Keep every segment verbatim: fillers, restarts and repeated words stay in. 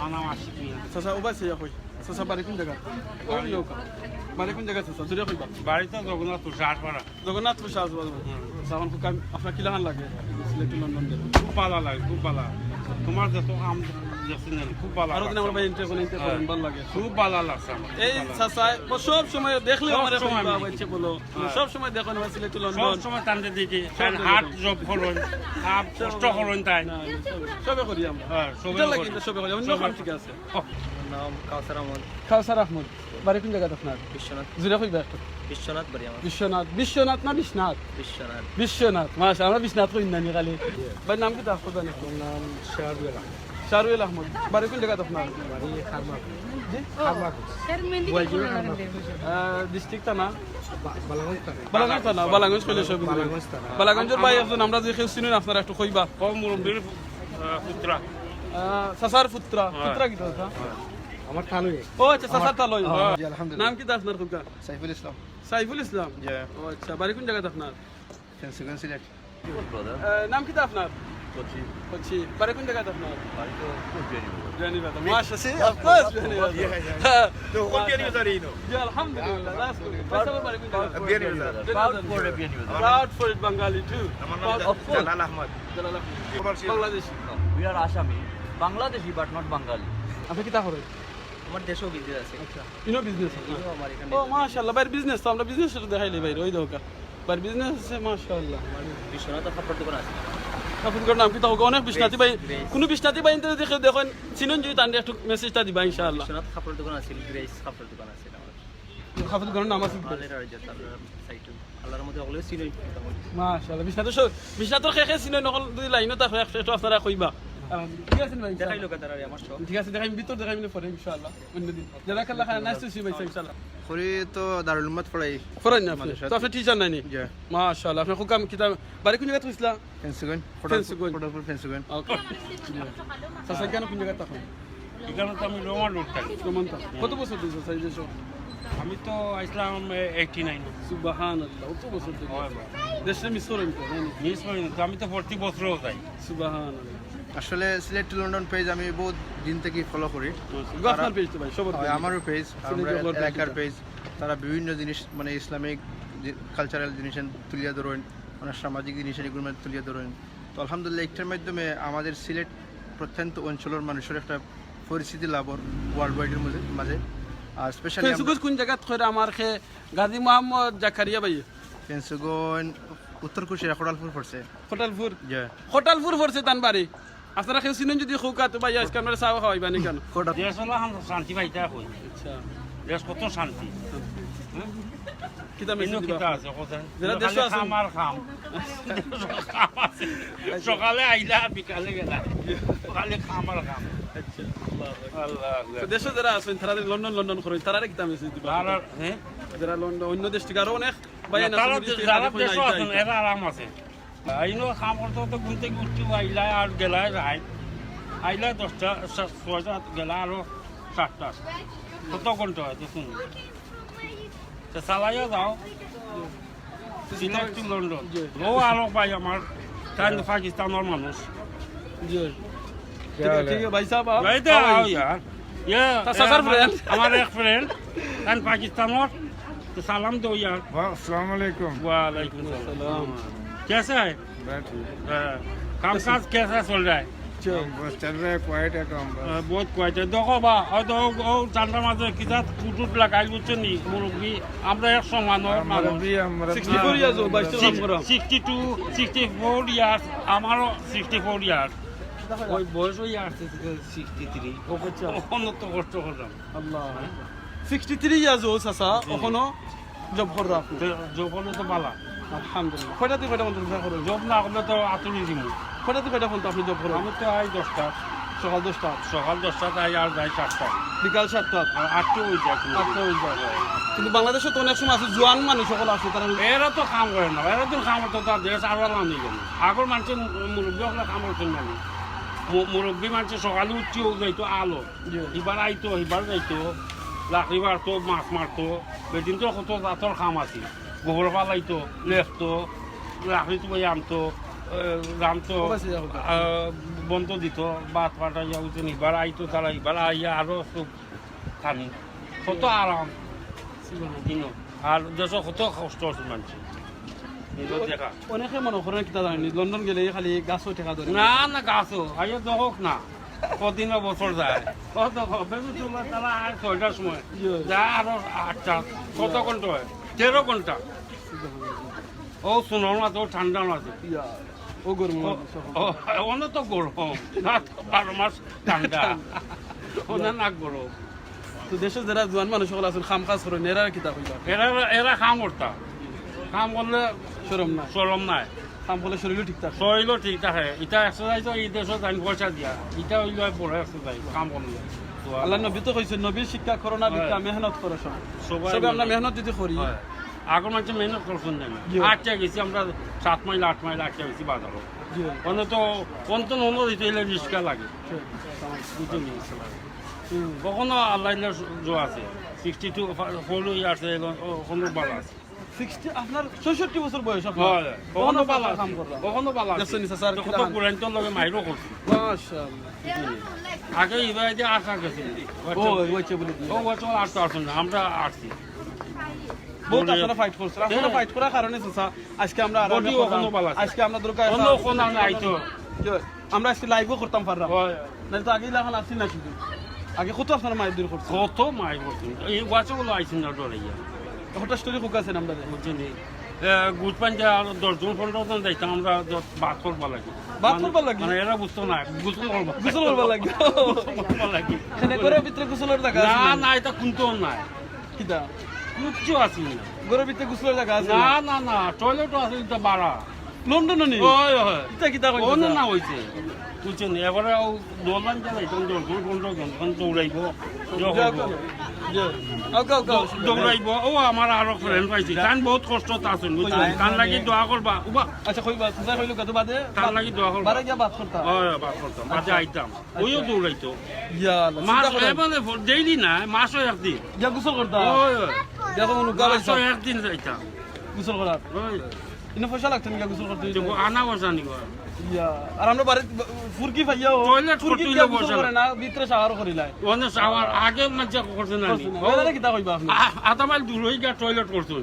আমার নাম আশিক মিয়া। চাচা, ও ভাই, চাচা কই? চাচা, বাড়ি কোন জাগা? ওই লোক। বাড়ি কোন জাগা, চাচা? জুরে কইবা। বাড়ি তো জগন্নাথপুর, শাহপাড়া। জগন্নাথপুর, শাহবাজ। হুম। চাচা, অখন খুব কাম, আপনার কিলাখান লাগে? সিলেটি লন্ডন দিয়ে। খুব ভালা লাগে, খুব ভালা। তোমার যত কাম দেখছি না, খুব ভালা আরো দিন লাগছে আমার ভাই আমার। Interview নিতে হ্যাঁ। পারেন, ভালা লাগে। খুব ভালা লাগছে আমার, এই খুব ভালা। চাচা, ও সব সময় দেখলেও সব আমারে সময় কইবা, আমি দেখি। হচ্ছে বলো। হ্যাঁ। সব সময় দেখো না, সিলেটি লন্ডন। সব সময় তানরে দেখি। সব তাই জায়গায় হাট দেখি। জব করইন, কাম কষ্ট করইন তাই। না, সব, সবে করি আমরা। হ্যাঁ, সবে এটা লাগে করি। কিন্তু সবে করি, অন্য সবে কাম ঠিক করি। আছে। ও। নাম কাউসার আহমদ। কাউসার আহমদ। বাড়ি কোন জায়গাত আপনার? বিশ্বনাথ। জুরে কইবা একটু। বিশ্বনাথ বাড়ি আমার। বিশ্বনাথ, বিশ্বনাথ না বিশ্বনাথ? বিশ্বনাথ। বিশ্বনাথ, মাশাআল্লাহ, আমরা বিশ্বনাথ কই না নি খালি। ভাই, নাম কিতা আপনার জানি? আমার নাম শাহরুল আহমদ। শাহরুল আহমদ। বাড়ি কোন জায়গাত আপনার? বাড়ি খারমাপুর। জি? খারমাপুর। আহ, district থানা? বা-, বালাগঞ্জ থানা। বালাগঞ্জ থানা, বালাগঞ্জ কইলে সব বালাগঞ্জ থানা। বালাগঞ্জর ভাই একজন আমরা যে কেউ চিনেন আপনারা একটু কইবা। ও মুরব্বির, আহ, পুত্রা। আহ, চাচার পুত্রা, হ্যাঁ। পুত্রা কিতা চাচা? আমার তালই। ও আচ্ছা, চাচার তালই। হ্যাঁ। জি, আলহামদুলিল্লাহ। নাম কিতা আপনার খুকা? সাইফুল ইসলাম। সাইফুল ইসলাম? জি। ও আচ্ছা, বাড়ি কোন জায়গাত আপনার? ফেঞ্চুগঞ্জ, সিলেট। আহ, নাম কিতা আপনার? কচি। কচি। বাড়ি কোন জায়গাত আপনার? বাড়ি তো বিয়ানীবাজার। বিয়ানীবাজার। মাশাআল্লাহ, of course, বিয়ানীবাজার। জি, জি, জি। হ্যাঁ। তো কোন বিয়ানীবাজার এই নো? জি, আলহামদুলিল্লাহ, that's good। ভাই, সবার বাড়ি কোন জায়গাত? Beanibazar. Proud for Beanibazar. Proud for Bengali too। আমার নাম Proud জালাল আহমদ। জালাল আহমদ। বাংলাদেশি। Bangladeshi. No, we are Assami. Bangladeshi, but not Bengali. আপনি কিতা করেন? আমার দেশেও business আছে। আচ্ছা, ইনো business আছে? ইনো আমার এখানে ও, business। মাশাআল্লাহ, ভাইর business তো আমরা business একটু দেখাইলি ভাই, ওই দেখো। ভাইর business আছে, মাশাআল্লাহ। আমার বিশ্বনাথ কাপড় দোকান আছে। কাপড় দোকান নাম কিতা হোক? অনেক বিশ্বনাথি ভাই, Grace। কোনো বিশ্বনাথি ভাই ইনতে যদি কেউ দেখেন, চিনন যদি তানরে একটু message টা দিবা ইনশাআল্লাহ। বিশ্বনাথ কাপড় দোকান আছে, Grace কাপড় দোকান আছে আমার। কাপড় দোকানর নাম আছে Grace। আলের আর যে তার side-এ। আল্লাহর মধ্যে হকলে চিনই মোটামুটি। মাশাআল্লাহ, বিশ্বনাথর সব, বিশ্বনাথর কে কে চিনই, নকল যদি লাইনও থাকে, একটু, একটু আপনারা কইবা। আহ, ঠিক আছে নি ভাই? দেখাইলো কা তারারে আমার সব। ঠিক আছে, দেখাইমু, ভিতর দেখাইমু নি পরে ইনশাআল্লাহ, অন্য দিন। জাযাকাল্লাহ খাইরান, nice to see you ভাই, ইনশাআল্লাহ। করি তো দারুল উম্মত পড়াই। পড়াইন না আপনি? মাদ্রাসা। তো আপনি teacher নাইনি? জি। মাশাআল্লাহ, আপনি খুব কাম কিতা, বাড়ি কোন জায়গাত কইছিলা? ফেঞ্চুগঞ্জ, ফেঞ্চুগঞ্জ। কোটালপুর ফেঞ্চুগঞ্জ। Okay। চাচা, কেন কোন জায়গাত থাকেন? এখানে তো আমি রোমান রোড থাকি। রোমান থাকি। কত বছর দিছে চাচা এই দেশো? আমি তো আইছিলাম, এ, eighty nine। সুবহানাল্লাহ, অত বছর ধরি। হয় ভাই। দেশে miss করেন তো, তাই না? Miss করি না তো, আমি তো প্রতি বছরও যাই। সুবহানাল্লাহ। আসলে সিলেট to লন্ডন page আমি বহুত দিন থেকে follow করি। মাশাআল্লাহ। আপনার page তো ভাই, সবার হয়, page। আমারও page, সিলেট আমরা জবর এলাকার page। Page। তারা বিভিন্ন জিনিস, মানে, ইসলামিক যে cultural জিনিস তুলিয়া ধরেন, মানে, সামাজিক জিনিস এগুলো তুলিয়া ধরেন। তো আলহামদুলিল্লাহ, একটার মাধ্যমে আমাদের সিলেট প্রত্যন্ত অঞ্চলের মানুষের একটা পরিচিতি লাভ অর world wide এর মধ্যে, মাঝে। আর specially ফেঞ্চুগঞ্জ কোন জায়গাত কইরা আমার খে গাজী মোহাম্মদ জাকারিয়া ভাই? ফেঞ্চুগঞ্জ উত্তর কুশিয়ারা কোটালপুর পড়ছে। কোটালপুর? জি। কোটালপুর পড়ছে তান বাড়ি। আপনারা কেউ চিনইন যদি কউক্কা তো ভাই, আজকে আপনারা চা খাওয়াইবা নি কেন? কোটা- দেশ অলা শান্তি পাইতা কই। আচ্ছা। দেশ কত শান্তি। শান্তি। হ্যাঁ? কিতা message ইনো দিবা? কিতা আছে, কথা? যেরা দেশো খালি আছইন। কাম আর কাম। কাম আছে। আচ্ছা। সকালে আইলা, বিকালে গেলা। খালি কাম আর কাম। আচ্ছা, আল্লাহু আকবার। আল্লাহু আকবার। তো দেশো যেরা আছইন, তারা লন্ডন, লন্ডন করইন, তারারে কিতা message দিবা? তারা, হ্যাঁ? যেরা লন্ডন, অন্য দেশ থেকে আরো অনেক ভাই না, আইন তারা আছে, বিদেশ থেকে যারা খালি কইনা দেশো আইতা, আছইন, আইতা। এরা আরাম আছে। আইনো কাম করতে করতে ঘুম থেকে উঠতে আইলা আর গেলা যায়। আইলা দশটা, সা-, ছয়টা, গেলা আরো সাতটা। কত ঘন্টা হয় তো শুনুন। তো চালাইয়া যাও। Sylhet to London. জি। ও আরো ভাই আমার, তাই তো পাকিস্তানর মানুষ। জি। ঠিক আছে, ঠিক আছে, ভাই সাহেব, আপ ভাই তো আও আইন। ইয়ার। ইয়ে, তা চাচার আমার, friend। আমার এক friend, তাই পাকিস্তানর। তো সালাম দেও ইয়ার। वाह, अस्सलाम वालेकुम। वालेकुम सलाम। कैसा है? मैं ठीक। हाँ। काम काज कैसा चल रहा है? अच्छा। बस चल रहा है, quiet है काम बस। हाँ, बहुत quiet है। देखो बा, और तो, वो, वो ठंडा माथे किसा कुटुट लगाई बुझছো নি, मुरब्बी, আমরা এক সমান, ওর हाँ, মানুষ। मुरब्बी, हम मुरब्बी। Sixty four years old, বাইশ টা six-, কাম করা। Sixty two, sixty four years, আমারও sixty four years। ওই বয়স ওই আসছে sixty three। ও আচ্ছা। অখন তো কষ্ট করলাম। আল্লাহ। Sixty three years old, চাচা, জি। অখনো job কররা আপনি? জ-, job করলে তো ভালা। আলহামদুলিল্লাহ। কয়টা থেকে কয়টা পর্যন্ত job করেন? Job না করলে তো আতুরি দিমু। কয়টা থেকে কয়টা পর্যন্ত আপনি job করেন? আমি তো আই দশটা। সকাল দশটা? সকাল দশটাত আই আর যাই সাতটা। বিকাল সাতটা? আর আটটা হয়ে যায় কোনো আটটা দিন। হয়ে যায়। কিন্তু বাংলাদেশো তো অনেক সময় আছে, জোয়ান মানুষ সকল আছে, তারা এরা তো কাম করে না, এরা তো কাম করতে তার দেশ আরো আলাদা হয়ে গেল। আগর মানুষের মু-, মুরব্বী হকলে কাম করতেন না। মু-, মুরব্বী মানুষের সকালে উঠতে যাইতো আলো। জি। হিবার আইতো, হিবার যাইতো, লাকড়ি বাড়তো, মাছ মারতো, বেদিন তো কত জাতর কাম আছিল। গোবর ফালাইতো, লেখতো, লাকড়ি তুমাই আনতো, এ, রানতো, ও, বাস, এই দেখো। আ, বন্ধ দিত, ভাত পাঠাইয়া উঠে নি, এবার আইতো তারা, এবার আইয়া আরো সুখ খানি। কত আরাম। আর দেশো কত কষ্ট আছে মানুষের। নিজের দেখা। অনেকে মনে করেন কিতা জানেন, লন্ডন গেলে খালি গাছও টেকা ধরে। না, না, গাছও। আইয়া দেখোক না। কদিন বছর যায়। কত ক-, বেশি সময় তারা আয় ছয়টার সময়। ইয়ে। যায় আরো আটটা। কত ঘন্টা হয়? তেরো ঘন্টা। ও শুনো না তো, ঠান্ডা না তো। ইয়া। ও গরম ও, লাগে সব। ও, অনে তো গরম। না তো বারো মাস ঠান্ডা। অনে না গরম। তো দেশো যারা জোয়ান মানুষ সকল আছেন, কাম কাজ করেন, এরা কিতা কইবা? এরা, এরা কাম করতা। কাম করলে শরম নাই। শরম নাই। কাম করলে শরীরও ঠিক থাকে। শরীরও ঠিক থাকে। ইটা এক্সারসাইজ তো এই দেশো জানি পয়সা দিয়া। ইটা অইলো বড় এক্সারসাইজ, কাম করলে। আল্লাহর নবী তো কইছেন, "নবীর শিক্ষা করো না ভিক্ষা, হয়। মেহনত করো সব।" সবাই সবে আমরা মানে মেহনত যদি করি। হয়। আগর মানুষে মেহনত করছেন না। জি। আটকে গেছি আমরা সাত মাইল, আট মাইল আটকে গেছি বাজারো। জি। অনে তো, অনে তো নন দিতে হইলে রিক্সা লাগে। জি। বুঝলি? হুম। কখনো আল্লাহ ইল্লাহ জো আছে। সিক্সটি টু ফোর ইয়ার্স আছে, কখনো ভালো আছে। সিক্সটি, আপনার ছয়ষট্টি বছর বয়স আপনার? হয়, হয়। কখনো কখনো ভালো কাম আছে। করলাম। কখনো ভালো আছে। দেখছেন নি, স্যার, তো কিলা কত খান? কুরাইন্তর লগে মাইরও করছি। মাশাআল্লাহ। আগে ইবাইদে আশা গেছে। ও, ওই হচ্ছে বলে দিয়ে। ও, ও চল, আর তো আসুন না, আমরা আসছি। বহুত বলে আপনারা ফাইট করছেন। আপনারা হ্যাঁ। ফাইট করার কারণে, চাচা, আজকে আমরা আরামে বডি করলাম। ওখানে ভালো আছে। আজকে আমরা দরকার অন্য আছে। কোনো নাই তো। কি হয়? আমরা আজকে লাইভও করতাম পারলাম। হয়। নাহলে তো আগে লাখান আসছিল না শুধু। আগে কত আপনারা মাইর দূর করছেন? কত মাইর করছেন? এই ওয়াচে বলো আইছেন না ডরাইয়া। হঠাৎ করে খুব আছেন আমরা। বুঝছেন নি? এ, গুট পাঞ্জা আর দশ জন, পনেরো জন যাইতাম আমরা, দশ, বাদ করবার লাগি। বাদ মানে, করবার লাগি? মানে, এরা বুঝতো না, গোসল করবা। গোসল করবার লাগি। গোসল করবার লাগি। এখানে ঘরর ভিতরে গোসলর জাগা না, আছে না? না, এটা কুন্তাও নাই। কিতা? কিচ্ছু আছে না। ঘরর ভিতরে গোসলর জাগা আছে না, না? না, না, টয়লেটও আছে, এটা বাড়া। লন্ডনো নি? ওই, ওই। ইতা কিতা কইন অনো চাচা? না হইছে। বুঝছেন? এবারে ও দোকান চালাই, তখন দশ জন, পনেরো জন, তখন দৌড়াইবো। ইয়ে যাও, করবো। যাও। আও, আও, আও। দৌ-, দৌড়াইবো। ও, আমার আরো ফ্রেন্ড পাইছি। তান বহুত কষ্টত আছইন, বুঝছেন? কই? তান লাগি দোয়া করবা। উবা। আচ্ছা, কইবা, চাচা কইলো কত বাদে? তান লাগি দোয়া করবা। বারে গিয়া বাদ করতা? ওই, ওই, বাদ করতাম। বাদে আচ্ছা। আইতাম। ওইও আচ্ছা। দৌড়াইতো। ইয়া আল্লাহ, মাস, চিন্তা করেন। এবারে ফ-, ডেইলি না, মাসও একদিন। গিয়া গোসল করতা? ওই, ওই। দেখো, উনি গাবাইছে। মাসও একদিন যাইতাম। গোসল করার? ওই। ইনো পয়সা লাগতো নি গিয়া গোসল করতে? তো আনা পয়সা নিবা। ইয়া, আর আমরা বাড়িত ব-, ফুরকি পাইয়াও, টয়লেট ফুরকি করতে গিয়া হইলে গোসল পয়সা করে লাগে। না, ভিতরে শাওয়ার করিলায়। অনে শাওয়ার আগে মাঝে করছে না নি? করছে না। ও, এবারে কিতা কইবা আপনি? আ-, আধা মাইল দূর হইয়া গিয়া টয়লেট করছে।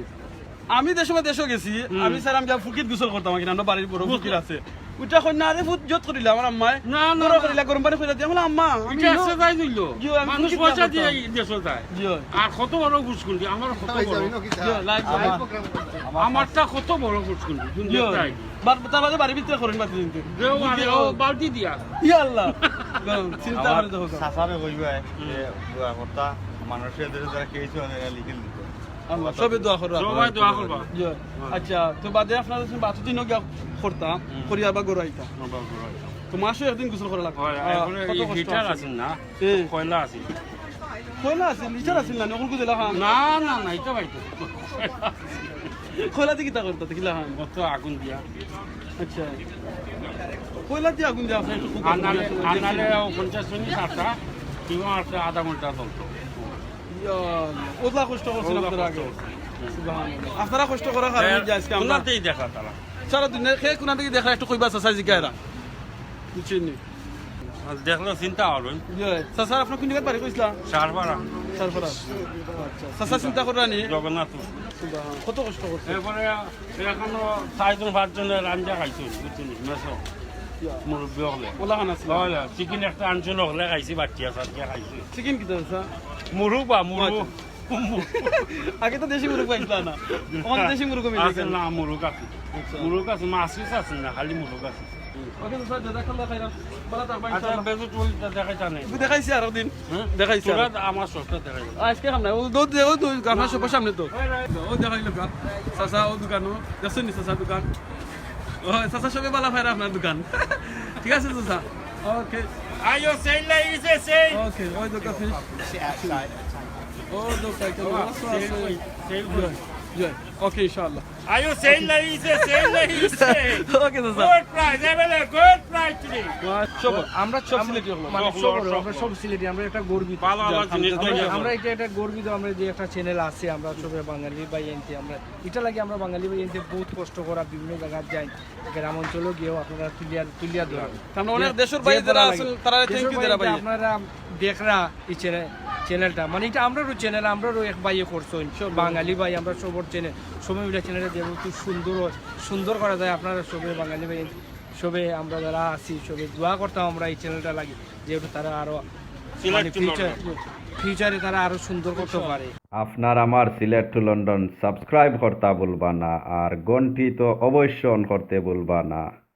আমি দেশো দেশো গেছি, হুম। আমি চাইরাম গিয়া ফুরকিত গোসল করতাম, কিন্তু আমরা বাড়ির বড় বুঝ- ফুরকির আছে। ওইটা কই না রে, ফুত জত করিলা আমার আম্মায়। না, না, বড় না। করিলা, গরম পানি করিলা দিয়া, বলে, "আম্মা, আমি ইটা ইনো-" আছে তাই দিল। জি, আমি মানুষ ফুরকিত পয়সা গেলাম। দিয়া এই দেশো যায়। জি। আর কত বড় ফুসকুন্ডি, আমার কত তাই বড়। যাবি না কি জি, চা? লাইভ, আমার, লাইভ। আমার আমারটা কত বড় ফুসকুন্ডি, তুমি জি। দেখতাই। বার-, তার বাদে বাড়ির ভিতরে করেন বাকি দিন। দেও আরে, ও বালতি দিয়া। ইয়া আল্লাহ। গরম, চিন্তা আমার করে দেখো। চাচারে কইবা, হুম। যে দোয়া করতা, মানুষের এদের যারা কেস হয়, এরা লিখে দিত। আল্লাহ, সবে দোয়া করো। সবাই দোয়া করবা। জি। হ্যাঁ। আচ্ছা, তো বাদে আপনারা যখন বাথরুম দিনও গিয়া করতা, হুম। করিয়া আবার ঘরো আইতা। আবার ঘরো আইতা। তো মাসও একদিন গোসল করা লাগতো। হয়, আহ, এরপরে কত এই কষ্ট হিটার আছে। আছে না? এ। কয়লা আছে। কয়লা আছে, হিটার আছে না? নকল গুজে লাখান। না, না, না, এটা ভাই তো। কয়লা দিয়ে কিতা করতা, কিলা খান? অত আগুন দিয়া। আচ্ছা। কয়লা দিয়ে আগুন দিয়া আপনি একটু খুব আনালে, আগুন দিয়া আনালে ও পঞ্চাশ মিনিট আটটা, এবং একটা আধা ঘন্টা চলতো। ইয়া, ওগুলা কষ্ট করছেন ওগুলা আপনারা কষ্ট আগে। করছে। সুবহানাল্লাহ। আপনারা কষ্ট করার কারণে এ, যে আজকে আমরা কোনাতেই দেখা তারা। সারা দুনিয়া কে কোনা থেকে দেখা একটু কইবা চাচা জিগাইরা। বুঝছেন নি? আর দেখলে চিন্তা হলো। ইয়ে, চাচা, আপনার কোন জায়গার বাড়ি কইছিলা? সারপাড়া। সারপাড়া। আচ্ছা, চাচা চিন্তা কররা নি? জগন্নাথ। সুবহান, কত কষ্ট করছে। এরপরে এখনো চারজন পাঁচজনের রান্না খাইছে, বুঝছেন নি? মেসো। ইয়া। মুরব্বি হলে। ওলা খান আছে? হয়, হয়। চিকেন একটা আনছিল, হলে খাইছি, বাটিয়া সাটিয়া খাইছি। চিকেন কিতা চাচা? মুরগ বা মুরগ। আচ্ছা। আগে তো দেশি মুরগ পাইছিলা না? এখন দেশি মুরগ মিলে আছে গেল। না, মুরগ আছে। আচ্ছা। মুরগ আছে, মাছ কিছু আছে না, খালি মুরগ আছে। ওকে, তো স্যার, জাযাকাল্লাহ খাইরান। ভালো থাকবা, আচ্ছা, ইনশাআল্লাহ। বেজু টুলটা দেখাইতা নাই। একটু দেখাইছি আরো দিন। হ্যাঁ? দেখাইছি তোরা আরো। আমার সস্তা দেখাই। আজকে খাম না। ও দো-, দো-, ও দো-, আপনার সবার সামনে তো। ও দেখাইলো গা। চাচা, ও দোকান, ও। দেখছেন নি চাচা দোকান? ও, চাচা সবে বালা পাইরা আপনার দোকান। ঠিক আছে, চাচা। ওকে। আইও, সেই লাইছে, সেই। ওকে, ওই দোকান ফিনিশ। ও দোকান, কেমন আছো? সেই, সেই। ওকে, ইনশাআল্লাহ। আয়ো সেল লাগিছে, সেল লাগিছে। ওকে, চাচা। গুড প্রাইস, এভেলে গুড প্রাইস টুডে। সব আমরা সব সিলেটি হলো। মানে সব, আমরা সব সিলেটি। আমরা একটা গর্বিত। ভালো ভালো জিনিস আমরা দেখে আমরা এটা একটা গর্বিত। আমরা যে একটা চ্যানেল আছে, আমরা সবে বাঙালি ভাইয়াইন্তে, আমরা এটা লাগে আমরা বাঙালি ভাইয়াইন্তে বহুত কষ্ট করা, বিভিন্ন জায়গায় যাই, গ্রাম অঞ্চলও গিয়েও আপনারা তুলিয়া তুলিয়া ধরেন। আমরা অনেক যে- দেশের বাইরে যে যারা ভালো আছেন, লাগে। তারা দেশের থ্যাংক ইউ বাইরে যারা ভাই। আপনারা দেখরা এই চ্যানেল, চ্যানেলটা, মানে এটা আমরারও চ্যানেল, আমরারও এক ভাইয়ে করছেন, বাঙালি ভাই, আমরা সবর চ্যানেল, সময় মিলে চ্যানেলটা যেহেতু সুন্দর হয়, সুন্দর করা যায়, আপনারা সবে বাঙালি ভাই সবে আমরা যারা আছি সবে দোয়া করতাম আমরা এই চ্যানেলটা লাগি, যেহেতু তারা আরো মানে ফিউচার ফিউচারে তারা আরো সুন্দর করতে পারে। আপনার আমার সিলেট টু লন্ডন সাবস্ক্রাইব করতা ভুলবা না, আর ঘন্টি তো অবশ্য অন করতে ভুলবা না।